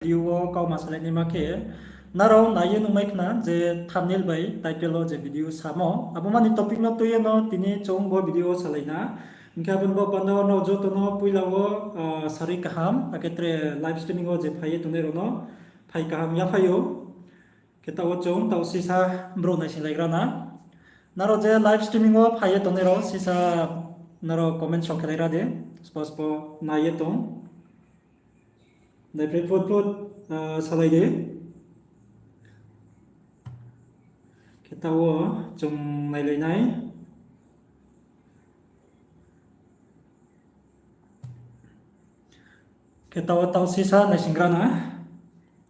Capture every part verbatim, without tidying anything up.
video wo kauma salai naima khe, nrao nai ye nuhmai khna je thumbnail bai title wo je video samo, abo mani topic no tui ye no tini chung bo video wo salai na. Hing khe abo ni baoh panda wo nrao joto no poila wo, ah, sari kaham, akhe tre live streaming wo je phai ye tongnai rao no phai kaham yaphai ou. Khe taoh wo chung taoh sisa brouh naisinglaigra na. Nrao je live streaming wo phai ye tongnai rao sisa nrao comment song khelaigra di. Spo spo nai ye tong. Daiphre phut phut, ah, salai di. Khe taoh wo chung nailai nai. Khe taoh wo taoh sisa naisingra na.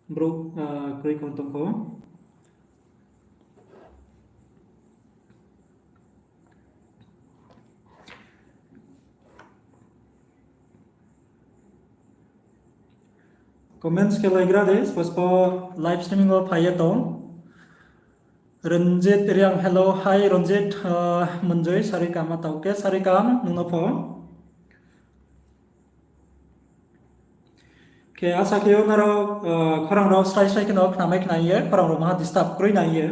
Brouh, ah, kroi khon tong kho. Comments khe laigra di, spo spo live streaming wo phai ye tong. Ranjit Reang, hello, hi Ranjit, ah, Manjoi, sari kaham, taoh khe sari kaham, nung no pho. Khe asa khe ou nrao, ah, khorang rao srai srai khe no khnamai khna ye, khorang rao maha disturb kroi nai ye.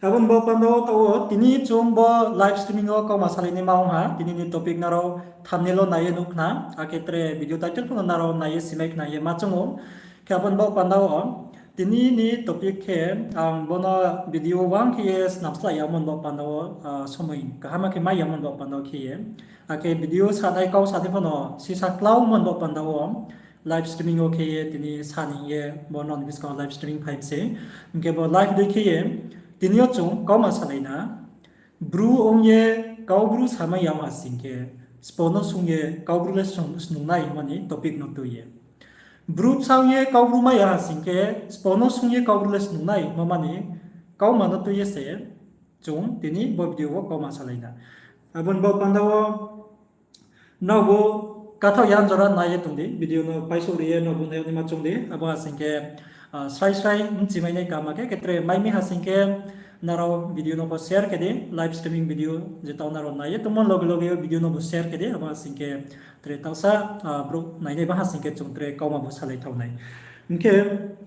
Abo ni baoh panda wo taoh wo tini chung bo live streaming wo kauma salai naima ong ha, tini ni topic nrao thumbnail wo nai ye nuh khna, akhe tre video title pho no nrao nai ye simai khna ye ma choung ou. Khe abo ni baoh panda wo tini ni topic khe ang bo no video wang khe ye snam slái yamo ni baoh panda wo, ah, somoi kaham khe mai yamo ni baoh panda wo khe ye. Akhe video sanai kau sanai pho no sisa klau mo ni baoh panda wo live streaming wo khe ye tini sa ni ye bo nrao ni buskang wo live streaming phai mi se. Hing khe bo live dei khe ye tini yo chung kauma salai na. Bru ong ye Kaubru samai ya ong ha sing khe, spo no sung ye Kaubru le snung-, snungnai hingmo ni topic no tui ye. Bru bsa ong ye Kaubru mai ya ha sing khe, spo no sung ye Kaubru le snungnai hingmo mani kauma no tui ye se chung tini bo video wo kauma salai na. Abo ni baoh panda wo nraobu kathaoh ya jora nai ye tong di, video no paisouh ri ye nraobu nai yag naima choung di, abo ha sing khe, ah, srai srai bchimai nai kaham khe, khe tre mai mi ha sing khe, nrao video no pho share khe di, live streaming video je taoh nrao nai ye tongmo loge loge yo video no bo share khe di, abo ha sing khe tre taohsa, ah, brouh nainai ba ha sing khe chung tre kauma bo salai thao nai. Hing khe,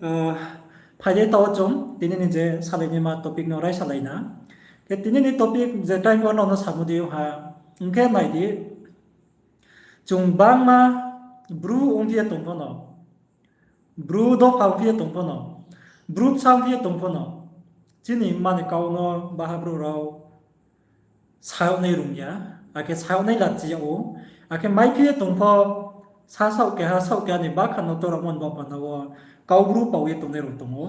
ah, phai ye taoh chung tini ni je salai naima topic no raisalai na. Khe tini ni topic je time wo nrao no samo di ha, hing khe nai di, chung bangma Bru ong phi ye tong pho no, Bru dopha ong phi ye tong pho no, Bru bsa ong phi ye tong pho no, chini mma ni kau no baha brouh rao sa yag nai rung ya, akhe sa yag nai lachi yag ou, akhe mai phi ye tong pho, sasaoh keha saoh keha ni bakha no toramo ni baoh panda wo Kaubru pao ye tongnai rao tong ou.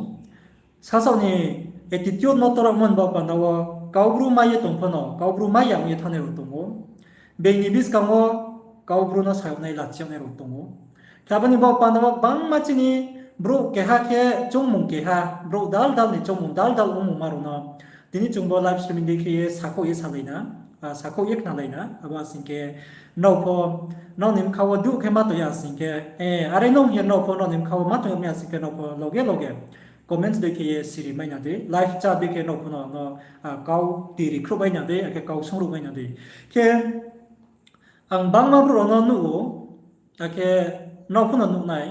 Sasaoh ni attitude no toramo ni baoh panda wo Kaubru mai ye tong pho no, Kaubru mai ya ong ye thanngnai rao tong ou. Being ni buskang wo Kaubru no sa yag nai lachi yag nai rao tong ou. Khe abo ni baoh panda wo bangma chini brouh keha khe choungmung keha, brouh dal dal ni choungmung dal dal ongmungma rao no tini chung bo live streaming dei khe ye sakhouh ye salai na, ah, sakhouh ye khnalai na, abo ha sing khe nrao pho, nrao ni bkha wo duh khe ma tong ya sing khe, eh, are nung ye nrao pho nrao ni bkha wo ma tong ya mi ha sing khe nrao pho loge loge comments dei khe ye siri mai na di, live chat dei khe nrao pho no, no, ah, kau tiri khruh mai na di, akhe kau sungruh mai na di. Khe ang bangma brouh rao no nuh ou, akhe nrao pho no nuh nai.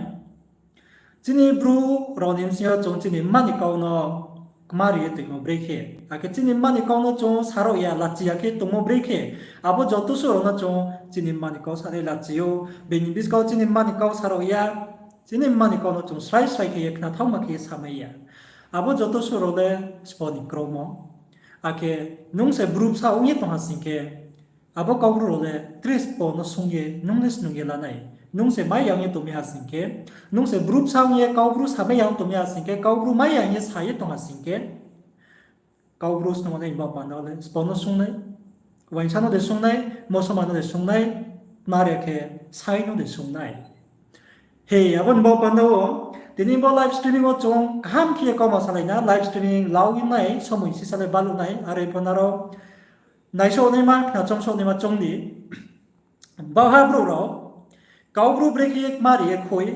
Chini Bru rao ni bsing yo chung chini mma ni kau no kmari ye tongmo brekhe, akhe chini mma ni kau no chung sarao ya, lachi ya khe tongmo brekhe, abo joto suh rao no chung chini mma ni kau sanai lachi ou, being ni buskang wo chini mma ni kau sarao ya, chini mma ni kau no chung srai srai khe ye khnathaoma khe ye samai ya. Abo joto suh rao le spo ni kromo. Akhe nung se Bru bsa ong ye tong ha sing khe, abo Kaubru rao le tre spo no sung ye nung le snung ye la nai. Nung se mai ya ong ye tong mi ha sing khe, nung se Bru bsa ong ye Kaubru samai ya ong tong mi ha sing khe, Kaubru mai ya ong ye sa ye tong ha sing khe, Kaubru snung nai ni baoh panda wo le spo no sung nai, uaingsa no de sung nai, mosoma no de sung nai, tma re khe sai no de sung nai. He, abo ni baoh panda wo, tini bo live streaming wo chung kaham khe ye kauma salai na, live streaming lau nai, somoi sisa le baluh nai, are pho nrao naisouh naima, khna choungsouh naima choung di. Baohha brouh rao, Kaubru brekhe ye kmari ye khui,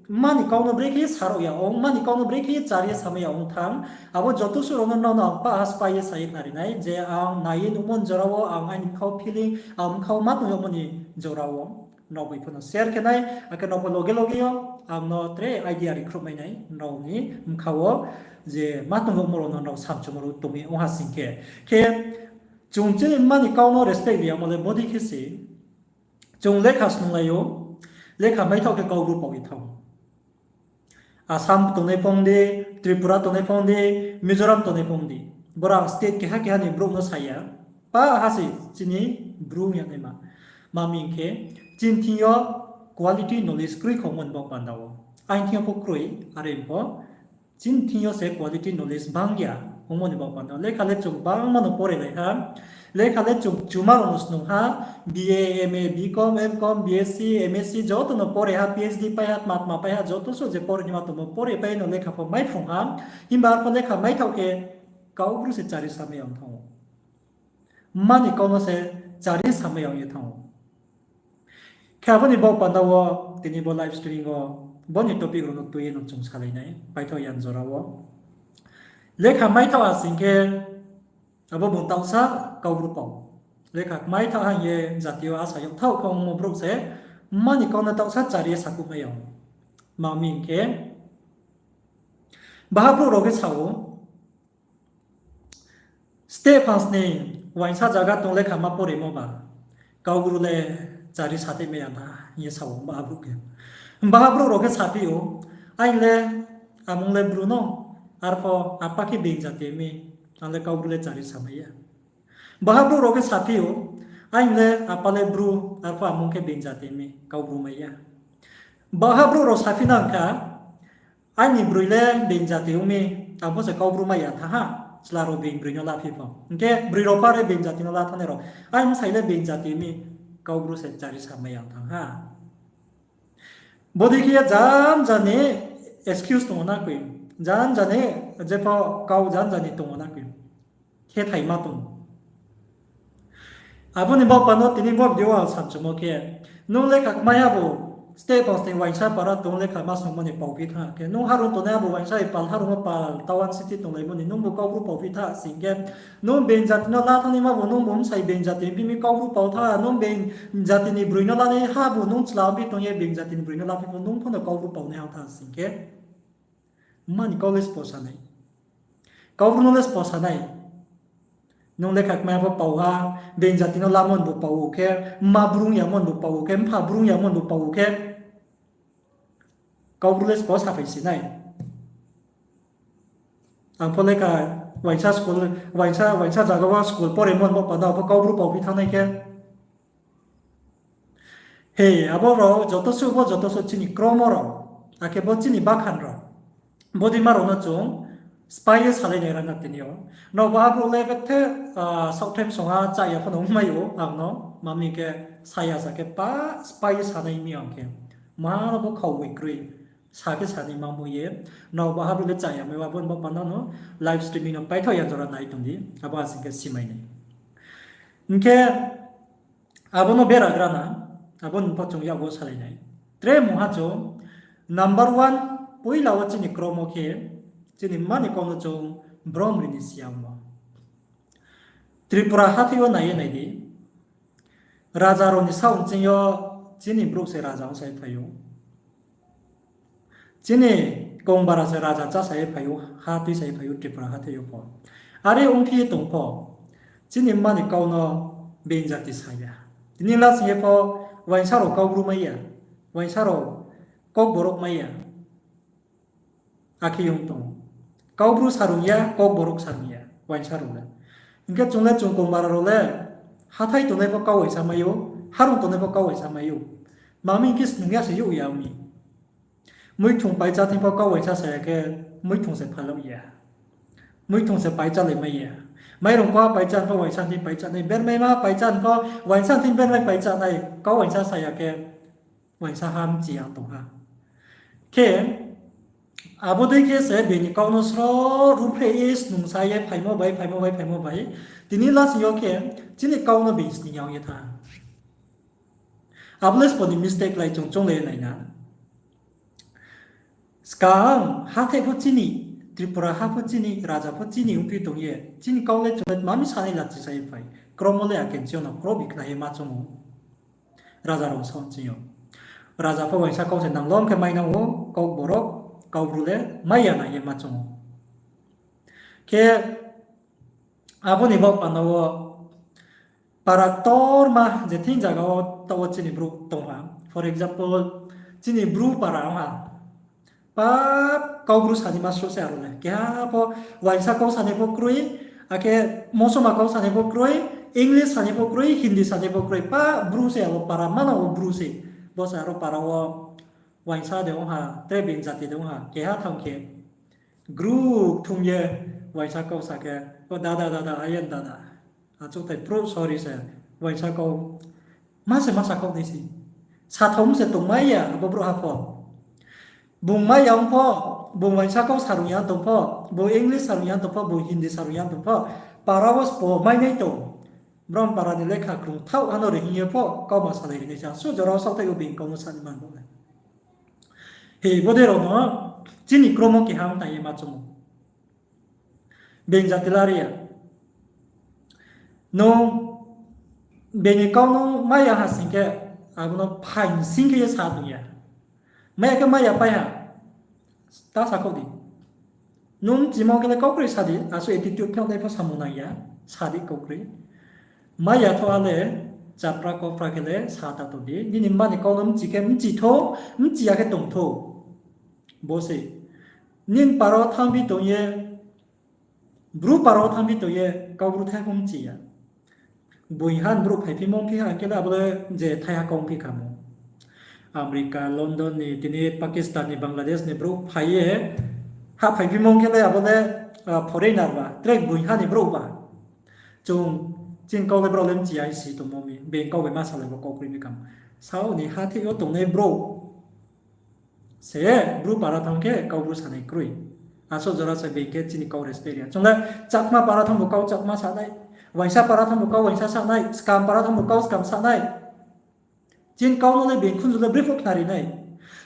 mma ni kau no brekhe ye sarao ya ong, mma ni kau no brekhe ye chari ye samai ya ong thanng, abo joto suh rao no nrao no ang pah ha sphái ye sa ye khnari nai, je ang nai ye nuhmo ni jora wo, ang aini bkha wo feeling, ang bkha wo ma tong yagmo ni jora wo, nrao bai pho no share khe nai, akhe nrao pho loge loge yo, ang no tre idea ri khruhmai nai, nrao ni bkha wo je ma tongmo rao no nrao samchumo rao tong ye ong ha sing khe. Khe chung chini mma ni kau no respect ri yamo le bodei khe se. Chung lekha snunglai ou, lekha maithaoh khe Kaubru pao ye thanng ou. Assam tongnai phong di, Tripura tongnai phong di, Mizoram tongnai phong di. Boro ang state keha keha ni brouh no sa ya. Pa ha se chini Bru ong ya naima. Ma mi hing khe, chini thing yo quality knowledge kroi khongmo ni baoh panda wo. Aini thing yo pho kroi, are pho. Chini thing yo se quality knowledge bang ya, ongmo ni baoh panda wo. Lekha le chung bangma no pore lai ha. Lekha le chung chuma rao no snung ha, B A, M A, B Com, M Com, B Sc, M Sc joto no pore ha, P H D pai ha, tma tma pai ha, joto suh je pore ni ma tongmo pore pai no lekha pho maiphrung ha. Himba arpho lekha maithaoh khe Kaubru se chari samai ya ong thanng ou. Mma ni kau no se chari samai ya ong ye thanng ou. Khe abo ni baoh panda wo tini bo live streaming wo bo ni topic rao no tui ye no chung salai nai, paithaoh yan jora wo. Lekha maithaoh ha sing khe abo bung taohsa Kaubru pao. Lekha maithaoh ha hing ye jati yo asa yagthaoh khe ongmo brouh se mma ni kau no taohsa chari ye sakuhmai ya ong. Ma mi hing khe, baha brouh rao khe sa ou, steh phang sning uaingsa zaga tong lekha ma poremo ba, Kaubru le chari satehmai ya na hing ye sa ou baha brouh khe. Baha brouh rao khe saphi ou, aini le amung le Bru no, arpho apa khe being jati mi, ang le Kaubru le chari samai ya. Baha brouh rao khe saphi ou, aini le apa le Bru, arpho amung khe being jati mi, Kaubru mai ya. Baha brouh rao saphi nang kha, aini broi le being jati ong mi, ang pho se Kaubru mai ya thanng ha, chla rao being broi no laphi pho. Hing khe broi rao pha re being jati no la thanngnai rao, aini bsai le being jati mi, Kaubru se chari samai ya thanng ha. Bodei khe ye janja ni excuse tong ou na koi, janja ni jepho kau janja ni tong ou na koi. Khe thaima tong ou. Abo ni baoh panda wo tini bo video wo ang samchumo khe, nung lekha kmai abo, steh phang sning uaingsa para tong lekha ma snungmo ni paophi thanng khe, nung harung tongnai abo uaingsa bai pal, harung wo pal, town city tonglaimo ni, nung bo Kaubru paophi thanng sing khe, nung being jati no la thanngnaima bo, nung bo bsai being jati phi mi Kaubru pao thanng, nung being jati ni broi no lanai ha bo, nung chla ongphi tong ye being jati ni broi no laphi pho, nung pho no Kaubru paonai ha thanng sing khe, mma ni kau le sbo sa nai. Kaubru no le sbo sa nai. Nung lekha kmai pho pao ha, being jati no lamon bo pao khe, mma Bru ong yamon bo pao khe, mpha Bru ong yamon bo pao khe, Kaubru le sbo saphai si nai. Ang pho lekha uaingsa school, uaingsa, uaingsa zaga wo school poremon bo panda wo pho Kaubru paophi thanngnai khe. He, abo rao joto suh pho, joto suh chini kromo rao, akhe bo chini bakhan rao. Bodeima rao no chung spái ye salai nai rana tini yo. Nrao baha brouh le bethe, ah, saohthem songha chaya pho no ongmai ou ang no. Ma mi khe saya sa khe pa spái ye sanai mi ang khe. Ma no bo khaoh bai kroi. Sa khe sani ma mo ye. Nrao baha brouh le chaya mai wa bo ni bo panda no live streaming no paithaoh ya jora nai tong di. Abo asing khe simai nai. Hing khe, abo no bera grana, abo ni pho chung yak wo salai nai. Tre mungha chung, number one, poila wo chini kromo khe, chini mma ni kau no chung brom ri ni siya ongmo. Tripura hathái yo nai ye nai di. Raja rao ni saoh nching yo chini brouh se raja ong sai phai ou. Chini kongbara se raja chá sa ye phai ou, ha tui sa ye phai ou Tripura hathái yo pho. Are ongphi ye tong pho, chini mma ni kau no being jati sa ya. Tini lasing ye pho uaingsa rao Kaubru mai ya, uaingsa rao Kokborok mai ya. Akhe ong tong ou. Kaubru sarung ya, Kokborok sarung ya, uaingsa rao le. Hing khe chung le chung kongbara rao le, hathái tongnai pho kau uaingsa mai ou, harung tongnai pho kau uaingsa mai ou. Ma mi hing khe snung ya se youh ya mi. Muithung paichá thing pho kau uaingsa sa ya khe, muithung se phalauh ya. Muithung se paichá le mai ya. Mairung koha paichá pho uaingsa thing paichá nai, bermaima paichá pho uaingsa thing bermai paichá nai, kau uaingsa sa ya khe, uaingsa ha mchi ya tong ha. Khe, abo dei khe se bini kau no sro ruhphreh ye snungsa ye phaimo bai, phaimo bai, phaimo bai. Tini lasing yo khe, chini kau no bini sning ya ong ye thanng ha. Abo le sbo ni mistake lai chung chounglai nai na. Skang hathái pho chini, Tripura ha pho chini, raja pho chini ongphi tong ye, chini kau le chung le tma mi sanai lachi sa ye phai. Kromo le akenchi yo no kro bi khna ye ma choung ou. Raja rao saoh nching yo. Raja pho uaingsa kau se nanglom khe mai nang ou, Kokborok, Kaubru le mai ya nang ye ma chung ou. Khe abo ni baoh panda wo para ktorma je thing zaga wo taoh wo chini brouh tong ha. For example, chini Bru para ong ha. Pa Kaubru sanaima suh se aro le. Keha pho uaingsa kau sanai pho kroi, akhe mosoma kau sanai pho kroi, English sanai pho kroi, Hindi sanai pho kroi. Pa Bru se abo para manang wo Bru se. Bo se aro para wo uaingsa de ong ha, tre being jati de ong ha, keha thanng khe. Gru kthung ye uaingsa kau sa khe, o dada, dada, ayen dada. Achouhthai phruh sorry se, uaingsa kau ma se ma sakhaoh nai se. Sathao se tongmai ya, abo brouhha pho. Bung mai ya ong pho, bung uaingsa kau sarung ya tong pho, bung English sarung ya tong pho, bung Hindi sarung ya tong pho, para wo sbo mai nai tong. Brom para ni lekha krung thaoh hano ri hing ye pho, kau ma salai ri nai se, asuh jora wo saohthaih wo being kau no sani man bo le. Hi, bodei rao no, chini kromo keha ong tang ye ma chung ou. Being jati lari ya. Nung being ni kau no mai ya ha sing khe, abo no phaing sing khe ye sa tong ya. Mai ya khe mai ya pai ha. Ta sakhaoh di. Nung mchimo khe le kau kroi sa di, asuh attitude khe nai pho samung nang ya, sa di kau kroi. Mai ya tho a le, chapra kopra khe le sa ta tong di. Nini mma ni kau no mchi khe mchi thou, mchi ya khe tong thou. Bo se. Nini para wo thanngphi tong ye, Bru para wo thanngphi tong ye, Kaubru thai pho mchi ya. Boing ha ni brouh phaiphi mong phi ha khe le abo le je thaiha kau ongphi khamo. America, London ni, tini Pakistan ni, Bangladesh ni brouh phai ye, ha phaiphi mong khe le abo le, foreigner ba, tre boing ha ni brouh ba. Chung, chini kau le brao le mchi ya hing si tongmo mi, being kau bai ma salai bo kau kroi mi kham. Sao ni hatheh yo tongnai brouh se Bru para thanng khe Kaubru sanai kroi. Asuh jora se being khe chini kau respect ya. Chung le Chakma para thanng bu kau Chakma sa nai, uaingsa para thanng bu kau uaingsa sa nai, skam para thanng bu kau skam sa nai. Chini kau no le being khunju le bri pho khnari nai.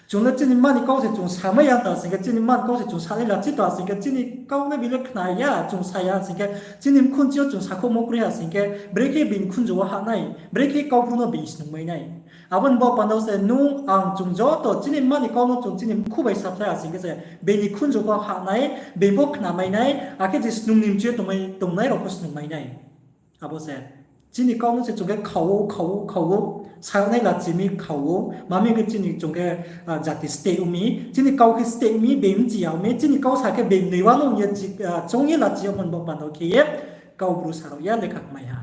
Chung le chini mma ni kau se chung samai ya ta sing khe, chini mma ni kau se chung sanai la chi ta sing khe, chini kau le being le khna ya, chung sa ya sing khe, chini mkhunchi yo chung sakhouhmo kroi ha sing khe, brekhe being khunju wo hah nai, brekhe Kaubru no being snungmai nai. Abo ni baoh panda wo se nung ang chung joto chini mma ni kau no chung chini mkhu bai saphlai ha sing khe se, being ni khunju pho hah nai, being pho khnamai nai, akhe je snung ni mchi yo tongmai, tongnai rao pho snungmai nai. Abo se, chini kau no se chung khe khao ou, khao ou, khao ou, sa nai la chi mi khao ou, ma mi khe chini chung khe, jati steh ong mi, chini kau khe steh ong mi, being mchi ya ong mi, chini kau sa khe being noi wa no ong ye, choung ye la chi yagmo ni baoh panda wo khe ye, Kaubru sa rao ya lekha kmai ha.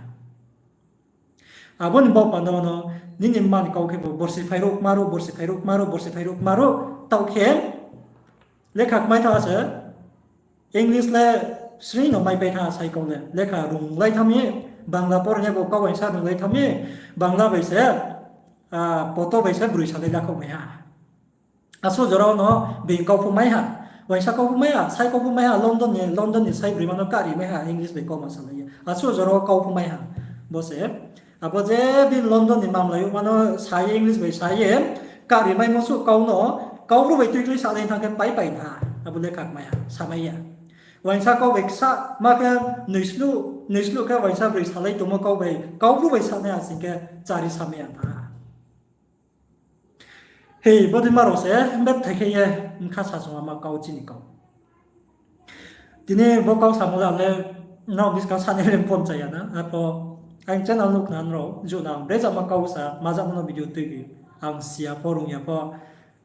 Abo ni baoh panda wo no, nini mma ni kau khe bo borsi phai ruh kma ruh, borsi phai ruh kma ruh, borsi phai ruh kma ruh, taoh khe lekha kmai thanng se, English le sring no maipai thanng sai kau le. Lekha runglai thanng mi, Bangla porhai ya bo kau uaingsa runglai thanng mi, Bangla bai se, poto bai se broi salai lakhouh mai ha. Asuh jora wo no being kau pho mai ha, uaingsa kau pho mai ha, sai kau pho mai ha, London ni, London ni sai broima no kari mai ha, English bai kau ma salai ye. Asuh jora wo kau pho mai ha. Bo se, abo je bini London ni mamlai yagma no sa ye, English bai sa ye, kari maimo suh kau no, Kaubru bai tuikhlai salai thanng khe pai pai na ha, abo lekha kmai ha, samai ya. Uaingsa kau bai ksa ma khe, noisluh, noisluh khe uaingsa broi salai tongmo kau bai, Kaubru bai sanai ha sing khe, chari samai ya thanng ha. Hei, bodei ma rao se, bethai khe ye, bkha sasungma kau chini kau. Tini bo kau samo la le, nrao buskang sani le pon cha ya na, arpho, aini channel nuh khna nrao, juh nang, brezama kau sa, majamo no video tuibi, ang si ya pho, rung ya pho,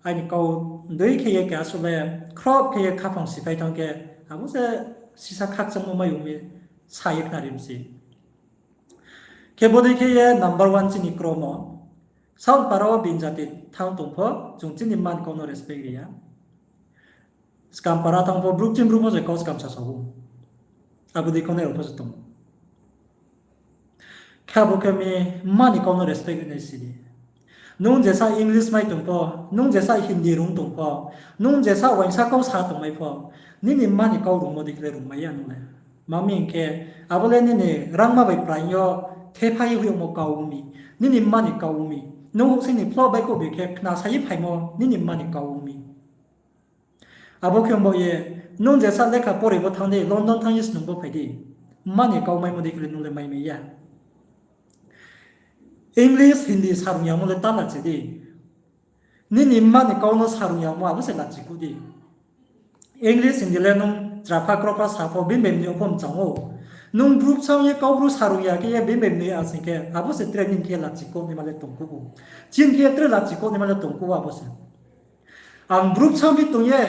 aini kau dei khe ye keha suh le, khrop khe ye khaphang siphai thanng khe, abo se sisa khakchangmo mai ong mi, sa ye khnari mi se. Khe bodei khe ye number one chini kromo. South para wo being jati thanng tong pho, chung chini mma ni kau no respect ri ya. Skam para thanng pho, bru chini bru pho se kau skam sasa ou. Abo dei khongnai rao pho se tong. Khe abo khe mi mma ni kau no respect ri nai si di. Nung jesa English mai tong pho, nung jesa Hindi rung tong pho, nung jesa uaingsa kau sa tongmai pho, nini mma ni kau rungmo dei khe le rungmai ya nung le. Ma mi hing khe, abo le nini rangma bai praing yo thepha ye hoihmo kau ong mi, nini mma ni kau ong mi. Nung houhsing ni phloh baihkhouh bi khe khna sa ye phaimo nini mma ni kau ong mi. Abo khe ong baoh ye, nung jesa lekha pore bo thanng di, London thanng ye snung bo phai di. Mma ni kau maimo dei khe le nung le maimai ya. English, Hindi sarung yamo le ta la che di. Nini mma ni kau no sarung yamo abo se lachi kuh di. English, Hindi le nung chrapha kropha sa pho bini bai mni yo pho mchang ou. Nung Bru bsa ong ye Kaubru sarung ya khe ye bini bai mni ya sing khe, abo se tre nini khe lachi kuh naima le tong kuh ou. Chini khe tre lachi kuh naima le tong kuh ou abo se. Ang Bru bsa ong bi tong ye,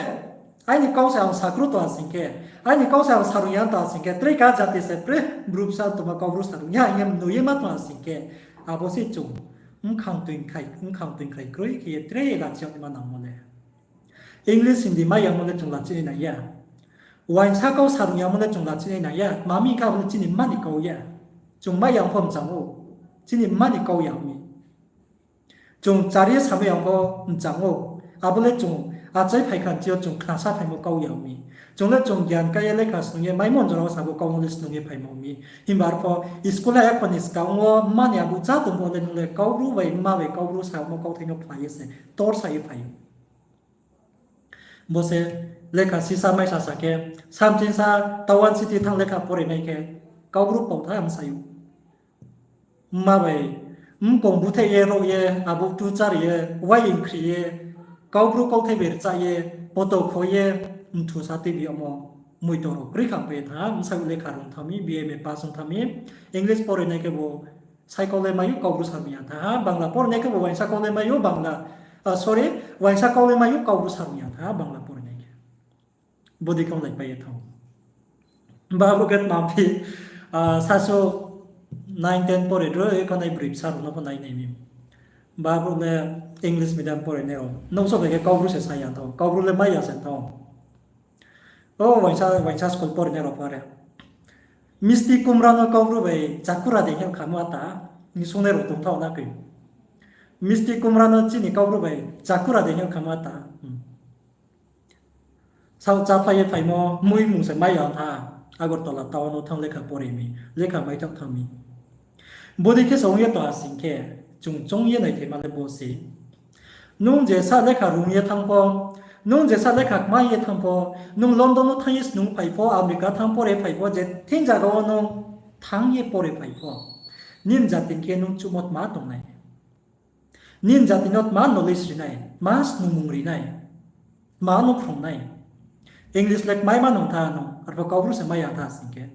aini kau se ang sakru tong ha sing khe, aini kau se ang sarung ya tong ha sing khe, tre ka jati se pre Bru bsa tongma Kaubru sarung ya hing ye mnu ye ma tong ha sing khe, abo se chung mkhang toing krai, mkhang toing krai kroi khe ye tre lachi yag naima nangmo le. English, Hindi mai yamo le chung lachi nai nang ya. Uaingsa kau sarung yamo le chung lachi nai nang ya. Tma mi kha abo le chini mma ni kau ya. Chung mai yang pho mchang ou. Chini mma ni kau ya mi. Chung chari ye samai yang pho mchang ou. Abo le chung achai phai kha ni yo chung khnasa phaimo kau ya mi. Chung le chung gyan kai ye lekha snung ye maimo jora wo sabo kau no le snung ye phaimo mi. Himba arpho school ha ya pho ni skang wo mma ni abo chá tong pho le nung le Kaubru bai mma bai Kaubru samo kauthai no phlai ye se tor sa ye phai ou. Bo se lekha sisa maisa sa khe, samchingsa town city thanng lekha pore nai khe, Kaubru pau tha msai ou. Mma bai mkong búthaih ye rouh ye, abo tuchar ye, wai ingkhri ye, Kaubru kauthai bai rchah ye, poto kho ye, mthu sa tuibi yagmo, moito rao kroi kha pai ye thanng ha, bsayouh lekha rung thanng mi, B A, M A pass ong thanng mi, English pore nai khe bo, saikau le mai ou Kaubru sarung ya thanng ha, Bangla pore nai khe bo uaingsa kau le mai ou Bangla, sorry, uaingsa kau le mai ou Kaubru sarung ya thanng ha, Bangla pore nai khe. Bodei khe onglai pai ye thanng ou. Ba brouh khe tma phi, sasu nine ten pore droi kho nai broi bsa rao no pho nai nai mi. Ba brouh le English medium pore nai rao. Nouhsao bai khe Kaubru se sa ya thanng ou, Kaubru le mai ya se thanng ou. O uaingsa, uaingsa school pore nai rao pho are. Misti Kumra no Kaubru bai chakura de hing ye khamo ata, hing ye sungnai rao tong thaoh na koi. Misti Kumra no chini Kaubru bai chakura de hing ye khamo ata. Saoh cháphlai ye phaimo mui mung se mai ya tha, Agartala town no thanng lekha pore mi, lekha maithaoh thanng mi. Bodei khe se ong ye tong ha sing khe, chung choung ye naithaima le bo se. Nung je sa lekha rung ye thanng pho, nung je sa lekha kmai ye thanng pho, nung London no thanng ye snung phai pho, America thanng pore phai pho, je thing zaga wo nung thanng ye pore phai pho, nini jati ni khe nung chuhmo tma tong nai? Nini jati no tma knowledge ri nai, tma snungmung ri nai, tma no phrung nai? English le kmaima nung tha no, arpho Kaubru se mai ya tha sing khe.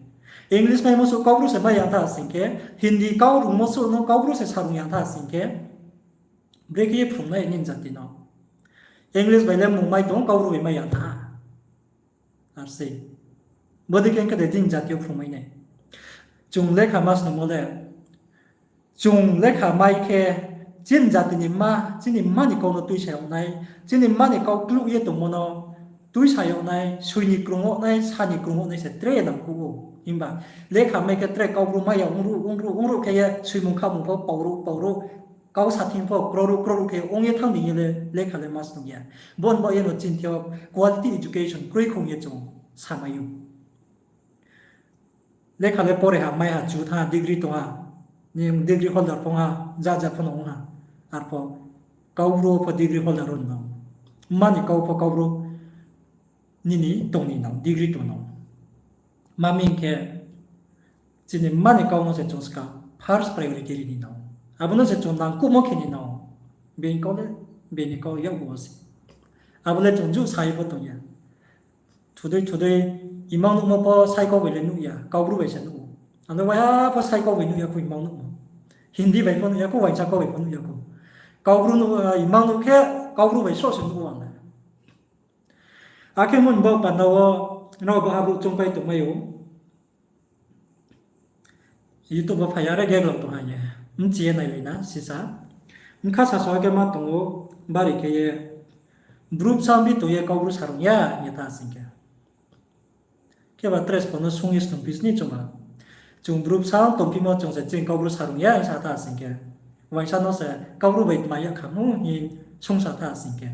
English maimo suh Kaubru se mai ya tha sing khe, Hindi kau rungmo suh no Kaubru se sarung ya tha sing khe, brekhe ye phrung nai nini jati no? English bai le mung mai tong, Kaubru bai mai ya tha. Ar sei. Bodei khe khe de nini jati yo phrungmai nai. Chung lekha ma snungmo le, chung lekha mai khe, chini jati ni mma, chini mma ni kau no tuisa yag nai, chini mma ni kau kluh ye tongmo no tuisa yag nai, soi ni krung yag nai, sa ni krung yag nai se tre nang kuh ou. Himba lekha mai khe tre Kaubru mai ya ongruh, ongruh, ongruh khe ye soimung khamung pho pauruh, pauruh, kau sa thing pho kroruh, kroruh khe ong ye thanng di ye le lekha le ma snung ya. Bo ni baoh ye no chini thing yo quality education kroi khong ye chung samai ou. Lekha le pore ha, mai ha, chu thanng ha, degree tong ha, ni degree holder pho ong ha, ja ja pho no ong ha, arpho Kaubru pho degree holder rao no, mma ni kau pho Kaubru nini tong ni nang, degree tong nang. Ma mi hing khe, chini mma ni kau no se chung ska first priority ri ni nang. Abo no se chung nangkuhmo khe ni nang. Bini kau le, bini kau yakgu wo se. Abo le chung juh sa ye pho tong ya. Thudei thudei imang nuhmo pho saikau bai le nuh ya, Kaubru bai se nuh ou. Ang le waiha pho saikau bai nuh ya khou imang nuhmo. Hindi bai pho nuh ya khou, uaingsa kau bai pho nuh ya khou. Kaubru nuh, imang nuh khe Kaubru bai sroh se nuh ou ang le. Akhe mo ni bo panda wo, nrao bo ha brouh choungpai tongmai ou. YouTube wo phai ya re geglak tong ha ye. Bchi ye nailai na, sisa. Bkha sasaoh khe ma tong ou, bari khe ye, Bru bsa ong bi tong ye Kaubru sarung ya, hing ye tha sing khe. Kheba tres pho no sung ye snung phi sni chungba. Chung Bru bsa ong tongphimo chung se chini Kaubru sarung ya, hing sa tha sing khe. Uaingsa no se Kaubru bai tma ya khamo, hing sung sa tha sing khe.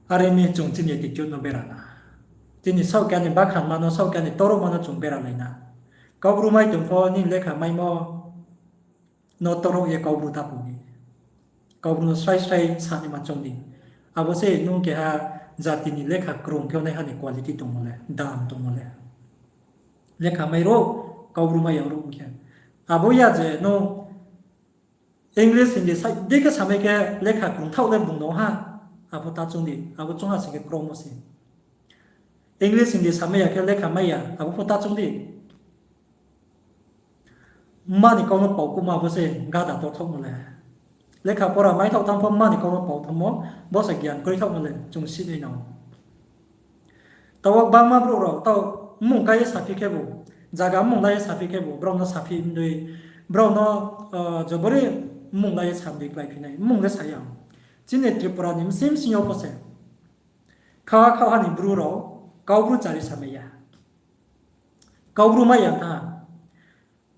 Are mi chung chini attitude no bera na. Chini saohkha ni bakhan ma no, saohkha ni toro ma no chung bera lai na. Kaubru mai tong pho nini lekha maimo no toro ye Kaubru ta pung di. Kaubru no srai srai sa ni ma choung di. Abo se nung keha jati ni lekha krung khe ongnaiha ni quality tongmo le, dam tongmo le. Lekha mai ruh, Kaubru mai ya ruh khe. Abo ya je nung English, Hindi sai di khe samai khe lekha krungthaoh le bung no ha, abo ta choung di, abo choung ha sing khe kromo se. English, Hindi samai ya khe lekha mai ya, abo pho ta choung di. Mma ni kau no pao kuma bo se gada torthaohmo le. Lekha pora maithaoh tang pho mma ni kau no pao thanngmo, bo se gyan kroithaohmo le, chung si nai nang. Taoh wo gbangma brouh rao, taoh mmung kai ye saphi khebu, zaga mmung lai ye saphi khebu, brao no saphi mdei, brao no, ah, jobori mmung lai ye samdei kláiphi nai, mmung le sa ya. Chini Tripura ni bsing bsing yo pho se. Kha, khaoha ni bru rao, Kaubru chari samai ya. Kaubru mai ya tha.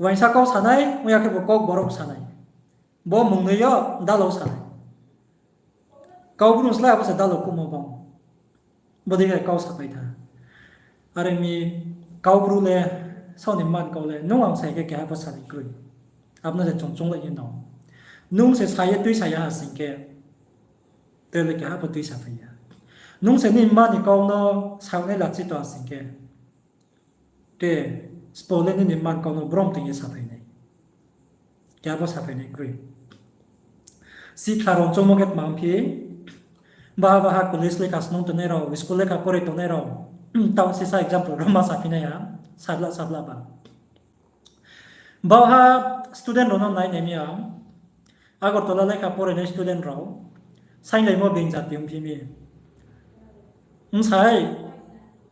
Uaingsa kau sanai, ong ya khe bo Kokborok sanai. Bo mungnoi yo dalao sanai. Kaubru slái abo se dalao kuhmo bang. Bodei khe kau sapai tha. Are mi Kaubru le, saoh ni mma ni kau le, nung ang sai khe keha pho sanai kroi. Abo no se chung chounglai ye nang. Nung se sa ye tuisa ya ha sing khe, tre le keha pho tuisa phai ya. Nung se nini mma ni kau no saonai lachi tong ha sing khe, tre sbo le nini mma ni kau no brom toing ye saphai nai. Keha pho saphai nai kroi. Sikhla rao choungmo khe tma ongphi, baha baha college lekha snung tongnai rao, school lekha pore tongnai rao, taoh sisa example rao ma saphi nai ha, sabla sabla ba. Baoha student rao no nai nai mi ang, Agartala lekha porinai student rao, sainglaimo being jati ongphi mi. Bsai,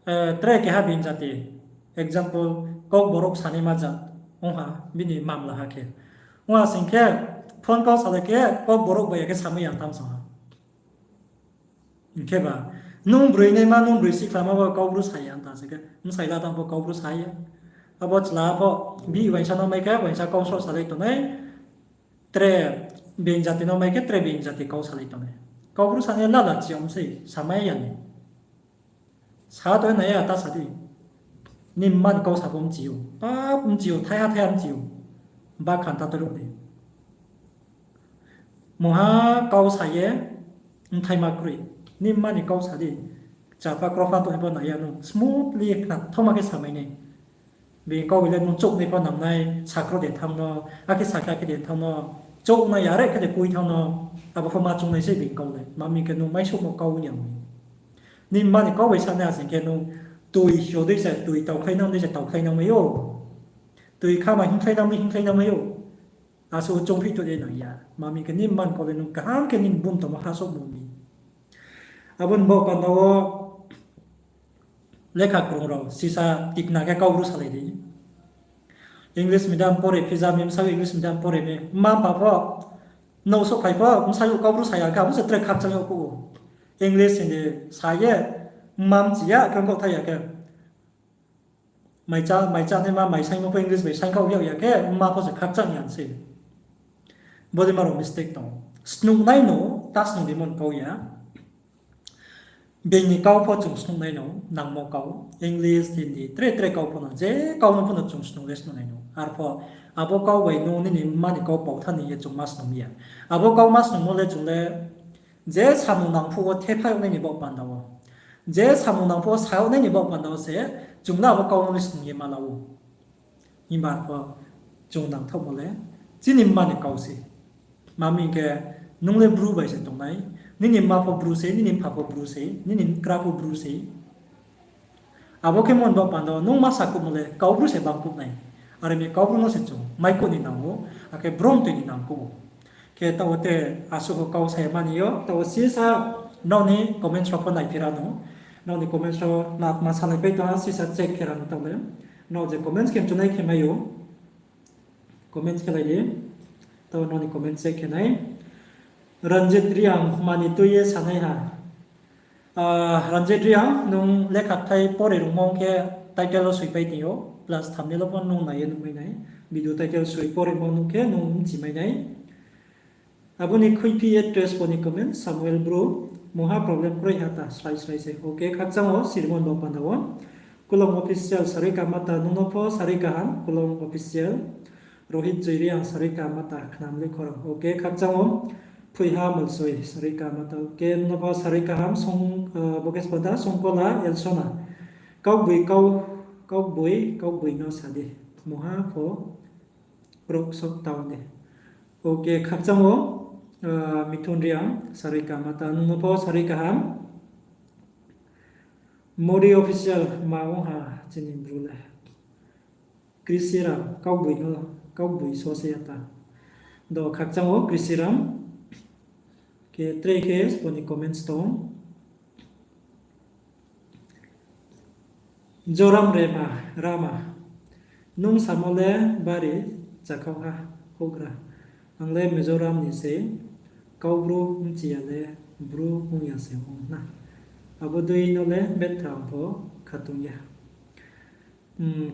eh, tre keha being jati, example, Kokborok sanaima jat ong ha, bini mamla ha khe. Ong ha sing khe, phone kau salai khe, Kokborok bai ya khe samai ya tham sa ha. Hing khe ba, nung broi naima, nung broi sikhlama bo Kaubru sa ya ong tang sing khe, bsai la tang pho Kaubru sa ya. Abo chla pho, bihih uaingsa no mai khe, uaingsa kau sroh salai tongnai, tre being jati no mai khe, tre being jati kau salai tongnai. Kaubru sanai lala chi ong sei, samai ya ni. Sa to nai ya ta sa di. Nini mma ni kau sa pho mchi ou. Pap mchi ou, thaiha thaiha mchi ou. Ba khan ta toro di. Mungha kau sa ye, mthaima kroi. Nini mma ni kau sa di. Chapa kropha tong pho nai ya nung. Smoothly khna thaoma khe samai nai. Being kau le nung chouhnai pho nangnai, sakhro de thanng no, akhe sakhe akhe de thanng no, chouhnai ya re khe de kui thanng no, abo pho ma choungnai se being kau le, ma mi khe nung maisouhmo kau ya mi. Nini mma ni kau bai sanai ha sing khe nung toi sio dei se, toi taokhlai nang dei se, taokhlai nang mai ou. Toi khama hingkhlai nang dei, hingkhlai nang mai ou. Asuh choungphi to de nang ya. Ma mi khe nini mma ni kau le nung kaham khe nini bum tongmo hasouhmo mi. Abo ni baoh panda wo lekha krung rao sisa tikna khe Kaubru salai di. English medium pore phi ja mi, bsa English medium pore mi. Mma mpha pho, nouh souhphai pho, bsa yo Kaubru sa ya khe, abo se tre khakchang yag phuh ou. English, Hindi sa ye, mma mchi ya khe, ongkhaoh thai ya khe. Maicha, maicha naima, maisaingmo pho English bai saingkhaoh yag ya khe, mma pho se khakchang ya se. Bodei ma rao mistake tong ou. Snungnai no, ta snung di mon kau ya. Being ni kau pho chung snungnai no, nangmo kau, English, Hindi, tre tre kau pho no, je kau no pho no chung snung le snungnai no. Arpho, abo kau bai nung nini mma ni kau pautha ni ye chung ma snung ya. Abo kau ma snungmo le chung le, je samung nang phuh wo thephai yag nai ni baoh panda wo. Je samung nang phuh wo sa yag nai ni baoh panda wo se, chung le abo kau no le snung ye ma la ou. Himba arpho chung nangthaohmo le, chini mma ni kau se. Ma mi khe, nung le bru bai se tongnai, nini mma pho bru se, nini mpha pho bru se, nini bkra pho bru se. Abo khe mon baoh panda wo nung ma sakuhmo le Kaubru se bangkuh nai. Are mi Kaubru no se chung maikuh ni nang ou, akhe brom toi ni nang kuh ou. Khe taoh wo te asuh kau sa ya mani yo, taoh wo sisa nrao ni comments rao pho naiphi ra no. Nrao ni comments rao na tma salaipai tong ha, sisa check khe ra no taoh le. Nrao je comments khe mchunai khe mai ou. Comments khe lai di. Taoh nrao ni comments check khe nai. Ranjit Reang mani tui ye sanai ha. Ah, Ranjit Reang, nung lekha kthai pore rungmo khe title wo soipai tong ou, plus thumbnail wo pho nung nai ye nuhmai nai. Video title soi poremo nuh khe nung mchimai nai. Abo ni khuiphi ye trace pho ni comment, Samuel Bru, mungha problem kroi ha ta, srai srai se. Okay, khakchang ou, Sirmon bo panda wo. Kulong Official, Sarika Mata, nung no pho Sarika ham, Kulong Official. Rohit Joy Reang, Sarika Mata, khnam le khorang. Okay, khakchang ou, Phuiha Molsoi, Sarika Mata. Okay, nung no pho Sarika ham, song, eh, Boges Pata, Songkola, Elsona. Kauboi, kau, kauboi, kauboi no sa di. Mungha pho, rok sok tao de. Ok, khakchang ou, Mithun Reang, sarui kaham ta, nung no pho sarui kaham. Modi Official ma ong ha chini bru le. Krisiram, kaugboino, kaugboi so se ya ta. Do khakchang ou Krisiram. Khe tre khe sbo ni comments tong. Joram Rema, Rama. Nung samo le bari chakhaoh ha, houhgra. Ang le Mizoram ni se, kaubru bchi ya le bru ong ya se ong na. Abo dei no le betha ang pho khatung ya.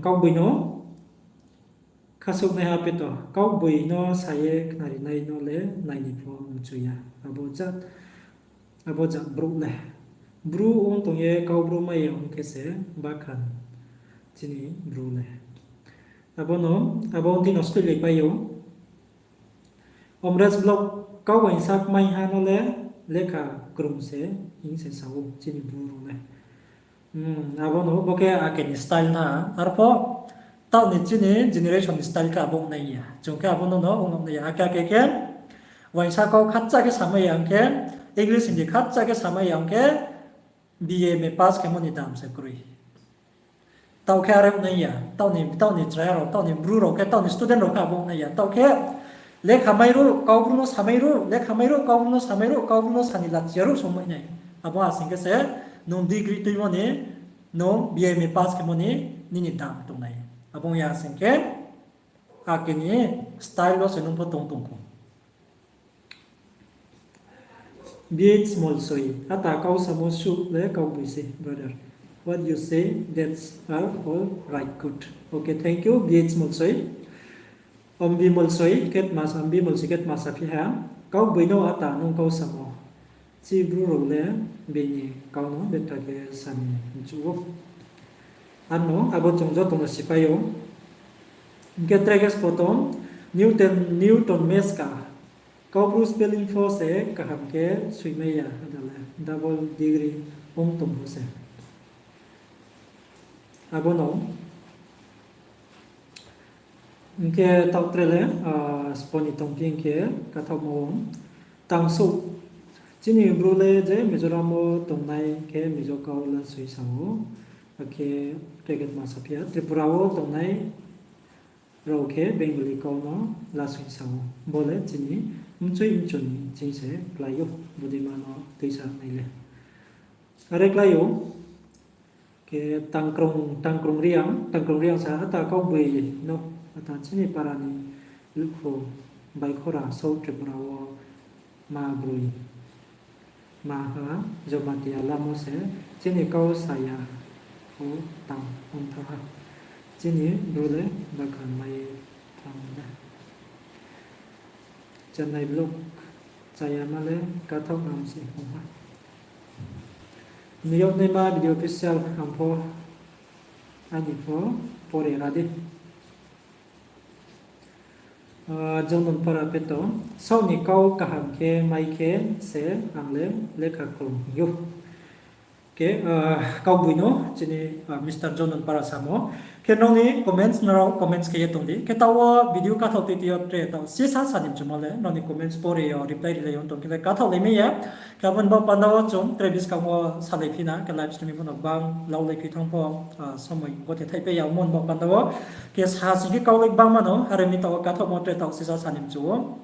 Kaugboi no khasouhnaiha peto, kaugboi no sa ye khnari nai no le nai ni pho mchu ya. Abo jat, abo jat brouh le. Bru ong tong ye kaubru mai ya ong khe se bakhan chini bru le. Abo no, abo ong tini no soi le pai ou. Omraj Vlog, kau uaingsa kmaiha no le lekha krung se hing se sa ou chini bru rao le. Abo no bo khe ake ni style na, arpho taoh ni chini generation ni style khe abo ong nai ya. Chung khe abo no no ong nai ya. Ake ake khe uaingsa kau khatcha khe samai ya ong khe, English, Hindi khatcha khe samai ya ong khe, B A, M A pass khemo ni dam se kroi. Taoh khe are ong nai ya, taoh ni, taoh ni chrai rao, taoh ni bru rao khe, taoh ni student rao khe abo ong nai ya. Taoh khe lekha mai ruh, kaubru no samai ruh, lekha mai ruh, kaubru no samai ruh, kaubru no sa ni lachi ya ruh songmai nai. Abo asing khe se nung degree tuimo ni, nung B A, M A pass khemo ni, nini dam tong nai. Abo ong ya asing khe, ake ni style wo se nung pho tong tong khou. B H Molsoi, ata kau samo suh le kaugboi se, brother. What you say, that's are all right, good. Okay, thank you, B H Molsoi. Ombi Molsoi, ketma sa, Ombi Molsoi ketma saphi ha, kaugboi no ata nung kau samo. Chini bru rao le bini kau no betha khe sa ni mchu ou. Ano, abo chung joto no sipai ou. Hing khe tre khe sbo tong, Newton, Newton Meska. Kaubru spelling pho se kaham khe soimai ya, ada le double degree ong tong pho se. Abo no. Hing khe taoh tre le, sbo ni tongphi hing khe kathaohmo wo. Tangsouh. Chini bru le je Mizoram wo tongnai khe Mizo kau lasoi sa ou. Akhe tre khe tma saphi ha, Tripura wo tongnai rao khe Bengali kau no lasoi sa ou. Bo le chini mchoi mchu ni ching se klái ou, bodeima no tuisa nai le. Are klái ou, khe Tangkrung, Tangkrung Reang, Tangkrung Reang sa, ata kaugboi no, ata chini para ni lukhu Baikhora South Tripura wo ma broi. Ma ha, Jamatia lamo se, chini kau sa ya, o tang ong thanng ha. Chini bru le bakhan mai thanng na. Chennai vlog, chayama le kathaoh nam se ong ha. Niyok naima video official ang pho, aini pho, pore ra di. Jonon para peto, saoh ni kau kaham khe mai khe se ang le lekha krung hing ou. Khe, kaugboi no chini Mister Jonon para samo. Khe nrao ni comments nrao comments khe ye tong di. Khe taoh wo video kathaoh titi yo tre taoh sisa sa ni mchumo le nrao ni comments pore yo reply rilai yo tong khe le kathaoh lai mai ya. Khe abo ni baoh panda wo chung tre buskang wo salai phi na, khe live streaming pho no gbang laulai phi thanng pho, somoi gothe thaihpai ya ongmo ni baoh panda wo. Khe sa sing khe kau le gbangma no, are mi taoh wo kathaohmo tre taoh sisa sa ni mchu ou.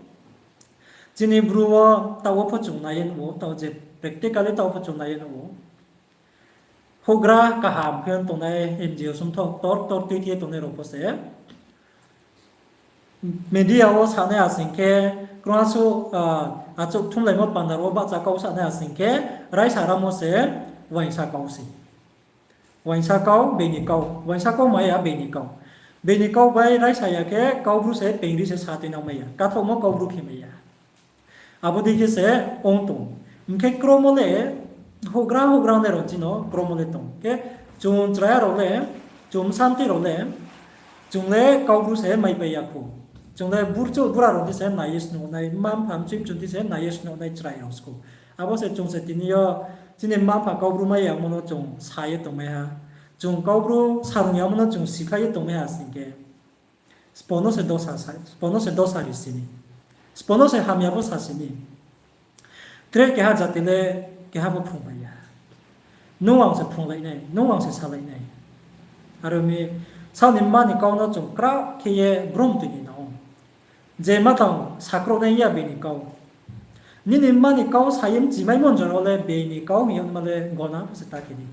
Chini bru wo taoh wo pho chung nai ye nuh ou, taoh je practically taoh pho chung nai ye nuh ou. Houhgra kaham khe tongnai N G O sumthoh ktor ktor tuithi ye tongnai rao pho se. Media wo sanai asing khe, krungha suh, achouh thumlaimo panda rao wo bahcha kau sanai asing khe, raisa ramo se uaingsa kau se. Uaingsa kau, beini kau, uaingsa kau mai ya, beini kau. Beini kau bai raisa ya khe, kaubru se, peingri se sa tuinang mai ya. Kathaohmo kaubru khe mai ya. Abo dei khe se ong tong. Hing khe kromo le, houhgra houhgra nai rao chini kromo le tong. Khe chung chrai rao le, chung bsanti rao le, chung le kaubru se maipai ya khou. Chung le burchouh bura rao di se nai ye snuh nai, mma mpha mchoi mchu di se nai ye snuh nai chrai rao skhou. Abo se chung se tini yo, chini mma mpha kaubru mai yamo no chung sa ye tongmai ha. Chung kaubru sarung yamo no chung sikhlai ye tongmai ha sing khe. Sbo no se dosa sa, sbo no se dosa ri si ni. Sbo no se hamya pho sa si ni. Tre keha jati le keha pho phrunglai ya. Nung ang se phrunglai nai, nung ang se salai nai. Aro mi, saoh ni mma ni kau no chung krao khe ye brom tui ni nang ou. Je ma tang sakrouh nai ya bini kau. Nini mma ni kau sa ye mchimaimo ni jora wo le bini kau hing yagnaima le gona pho se ta khe di.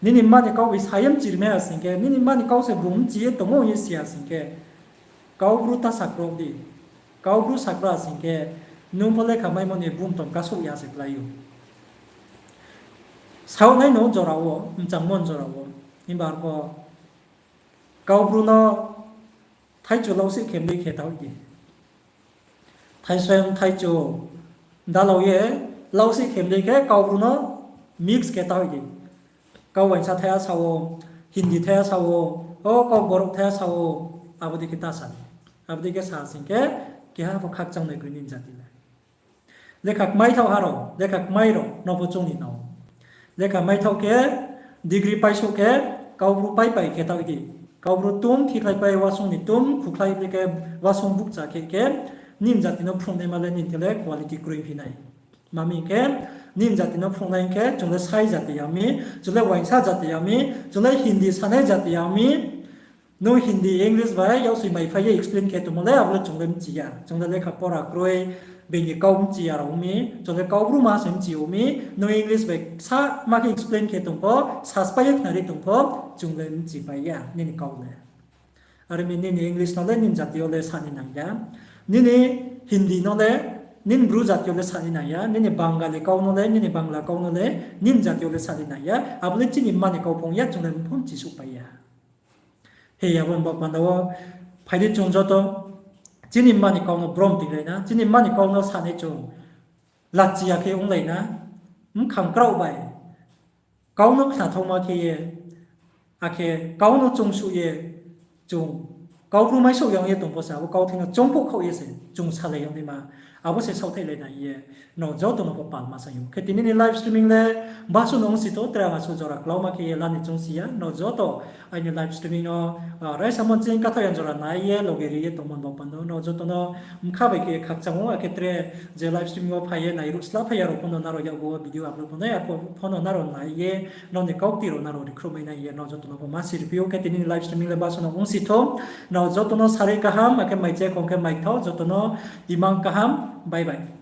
Nini mma ni kau bai sa ye mchirmai ya sing khe, nini mma ni kau se bung mchi ye tongmo hing ye si ya sing khe, Kaubru ta sakrouh di. Kaubru sakrouh ya sing khe, nung pho lekha maimo ni bumtom kasouh ya se klái ou. Saoh nai no jora wo, mchangmo ni jora wo. Himba arpho Kaubru no thaichu lausih khe mlei khe ta hoih di. Thaisrem thaichu dalao ye lausih khe mlei khe Kaubru no mix khe ta hoih di. Kau uaingsa thai ya sa ou, Hindi thai ya sa ou, o Kokborok thai ya sa ou, abo dei khe ta sa di. Abo dei khe sa sing khe, keha pho khakchang nai kroi nini jati le. Lekha kmaithaoh ha rao, lekha kmai rao no pho choung ni nang ou. Lekha maithaoh khe, degree paisouh khe, Kaubru paipai khe ta hoih di. Kaubru tum, thikhlaipai wasung ni tum, khukhlai le khe wasung bukcha khe khe, nini jati no phrungnaima le nini khe le quality kroi phi nai. Tma hing khe, nini jati no phrungnai khe, chung le sai jati ya mi, chung le uaingsa jati ya mi, chung le Hindi sanai jati ya mi, nung Hindi, English bai yaksoi maiphai ye explain khe tongmo le, abo le chung le mchi ya. Chung le lekha pora kroi, bini kau mchi ya rao ong mi, chung le Kaubru ma se mchi ya mi, nung English bai sa ma khe explain khe tong pho, saspai ye khnari tong pho, chung le mchipai ya nini kau le. Are mi nini English no le nini jati yo le sa ni nang ya. Nini Hindi no le nini Bru jati yo le sa ni nang ya. Nini Bangali kau no le, nini Bangla kau no le nini jati yo le sa ni nang ya. Abo le chini mma ni kau phong ya, chung le mphom chisouhpai ya. He abo ni baoh panda wo phai di chung joto chini mma ni kau no brom tinglai na, chini mma ni kau no sanai chung lachi ya khe onglai na, mkhang kraoh bai kau no khnathaoma khe ye, akhe kau no choungsuh ye, chung Kaubru maisouh ya ong ye tong pho se, abo kauthai no choungkhouh khaoh ye se chung salai yag naima, abo se saohthaih lai nai ye, nrao joto no pho palma sa ou. Khe tini ni live streaming le basu no ongsi thou, tre ang asuh jora klauma khe ye la ni choungsi ya, nrao joto aini live streaming no, ah, raisa monching kathaoh ya jora nai ye, loge ri ye tongmo ni baoh panda wo, nrao joto no mkha bai khe ye khakchang ou, akhe tre je live streaming wo phai ye nairuh sla phai ya rao pho no nrao yakgu wo video upload pho nai, arphuh pho no nrao nai ye, nrao ni kaukti rao nrao rikhruhmai nai ye, nrao joto no pho ma siriphi ou. Khe tini ni live streaming le basu no ongsi thou, nrao joto no sari kaham, akhe maiche khong khe maikthao, joto no imang kaham, bye bye.